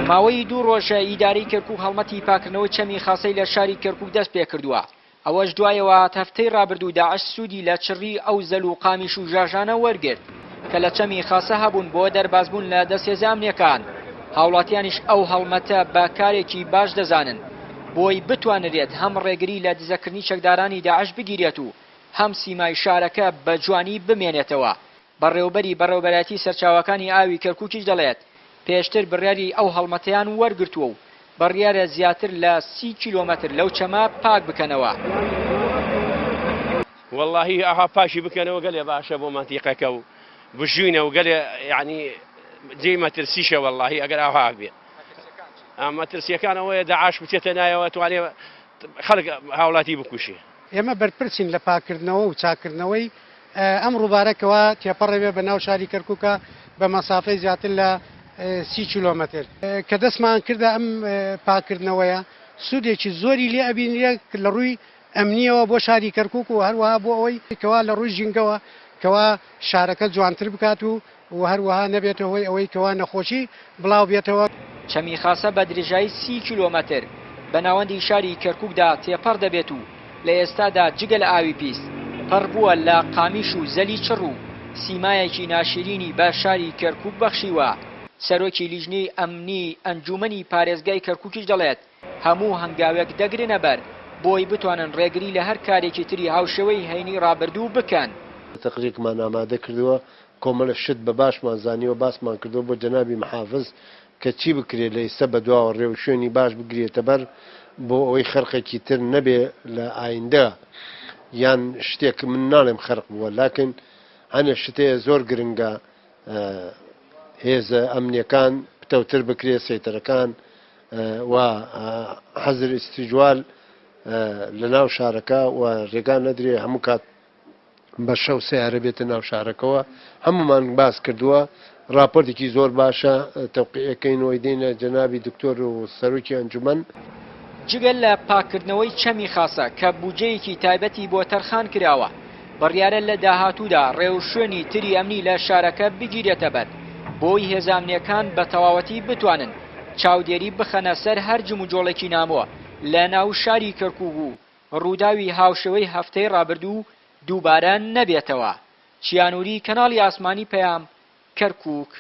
ماوەی دوو ڕۆژە ئیدارەی کەرکوک هەڵمەتی پاکردنەوەی چەمی خاسەی لە شاری کەرکوک دەست پێکردووە، ئەوەش دوایەوە هات هەفتەی ڕابردوو داعش سوودی لە چڕی ئەو زەل و قامیش و ژاژانە وەرگرت کە لە چەمی خاسە هەبوون بۆ دەربازبوون لە دەست هێزە ئەمنیەکان، هاوڵاتیانیش ئەو هەڵمەتە بە کارێکی باش دەزانن بۆی بتوانرێت هەم ڕێگری لە دزەکردنی چەکدارانی داعش بگیرێت و هەم سیمای شارەکە بە جوانی بمێنێتەوە. بەڕێوەبەری بەڕێوەبەرایەتی سەرچاوەکانی ئاوی کەرکوکیش دەڵێت، پێشتر بڕیاری ئەو هەڵمەتەیان وەرگرتووە و بڕیارە زیاتر لە 30 کیلۆمەتر لەو چەمە پاک بکەنەوە. وەڵاهی ئاها پاکی بکەنەوە گەلێ باشە بۆ مەنتیقەکە و بژینە و گەلێ یانی جێی مەترسیشە وەڵاهی ئەگەر ئاها بێ مەترسیەکان ئەوەیە داعش بچێتە نایەوە توانێ خەڵک هاوڵاتی بکوشێ. ئێمە بەرپرسین لە پاککردنەوە و چاککردنەوەی ئەم ڕووبارە کەوا تێپەڕەوێ بە ناو شاری کەرکووکا بە مەسافەی زیاتر لە 30 کیلۆمەتر. کە دەستمان کردە ئەم پاککردنەوەیە سوودێکی زۆری لێ ئەبینرێ لە ڕووی ئەمنییەوە بۆ شاری کەرکووک و هەروەها بۆ ئەوەی کەوا لە ڕووی ژینگەوە کەوا شارەکە جوانتر بکات و و هەروەها نەبێتە هۆی ئەوەی کەوا نەخۆشی بڵاو بێتەوە. چەمی خاسە بە درێژایی 30 کیلۆمەتر بە ناوەندی شاری کەرکووکدا تێپەڕ دەبێت و لە ئێستادا جگە لە ئاوی پیس، پڕ بووە لە قامیش و زەلی چڕ و سیمایەکی ناشیرینی بە شاری کەرکووک بەخشیوە. سەرۆکی لیژنەی ئەمنیی ئەنجوومەنی پارێزگای کەرکووکیش دەڵێت، هەموو هەنگاوێک دەگرنە بەر بۆی بتوانن ڕێگری لە هەر کارێکی تری هاوشێوەی هەینی ڕابردوو بکەن. تەقریرێکمان ئامادە کردووە، کۆمەڵێ شت بە باشمان زانیوە باسمان کردووە بۆ جەنابی محافز کە چی بکرێ لە ئیستە بەدواوە ڕێوشوێنی باش بگرێتە بەر بۆ ئەوەی خەرقێکی تر نەبێ لە ئایندە یان شتێک من ناڵێم خەرق بووە لاکن هەنێ شت هەیە زۆر گرنگە هێزە ئەمنیەکان پتەوتر بکرێ سەیتەرەکان و حەزر ئیستیجوال لە ناو شارەکە و ڕێگا نەدرێ هەموو کات بە شەو سەیارە بێتە ناو شارەکەوە هەموومان باس کردووە ڕاپۆرتێکی زۆر باشە تەوقیعەکەین و ئەیدەینە جەنابی دکتۆر و سەرۆکی ئەنجومەن. جگە لە پاککردنەوەی چەمی خاسە کە بودجەیەکی تایبەتی بۆ تەرخان کراوە، بڕیارە لە داهاتوودا ڕێوشوێنی تری ئەمنی لە شارەکە بگیرێتەبەر بۆی هێزە ئەمنییەکان بە تەواوەتی بتوانن چاودێری بخەنە سەر هەر جموجۆڵێکی نامۆ لە ناو شاری کەرکوک و ڕووداوی هاوشێوەی هەفتەی ڕابردوو دووبارە نەبێتەوە. چیا نوری، کەناڵی ئاسمانی پەیام، کەرکوک.